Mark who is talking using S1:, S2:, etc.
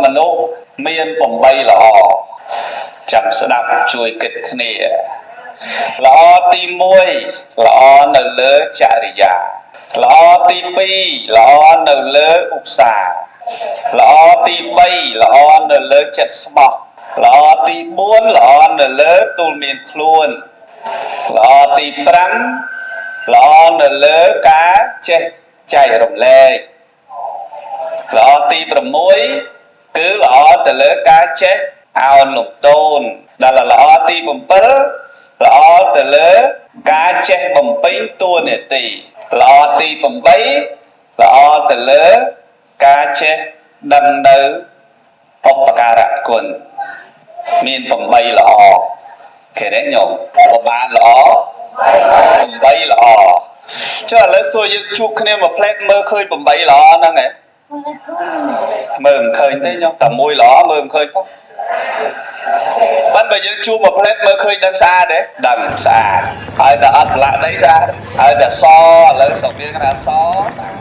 S1: មនុស្សមាន8ល្អចាំស្ដាប់ជួយគិតគ្នាល្អទី1ល្អនៅលើចរិយាល្អទី2ល្អនៅលើឧស្សាហ៍ល្អទី3ល្អនៅលើចិត្តស្មោះល្អទី4ល្អនៅលើទូលមានខ្លួនល្អទី5ល្អនៅលើការចេះចែករំលែកល្អទី6គឺល្អទៅលើការចេះអោនលំទោនដល់ល្អទី7ល្អទៅលើការចេះបំពេញតួនាទីល្អទី8ល្អទៅលើការចេះដឹងនៅឧបការៈគុណមាន8ល្អគេទេញោមប្របានល្អ8ល្អចុះឥឡូវសួរយើងជួបគ្នាមួយផ្លែតមើលឃើញ8ល្អហ្នឹងហ៎មើលមិនឃើញទេញោមតែមួយល្អមើលមិនឃើញផងបានបើយើងជួបមួយផ្លែតមើលឃើញដឹងស្អាតទេដឹងស្អាតហើយតែអត់ប្រឡាក់ដីស្អាតហើយតែសឥឡូវស្រុកយើងគេថាសស្អាត។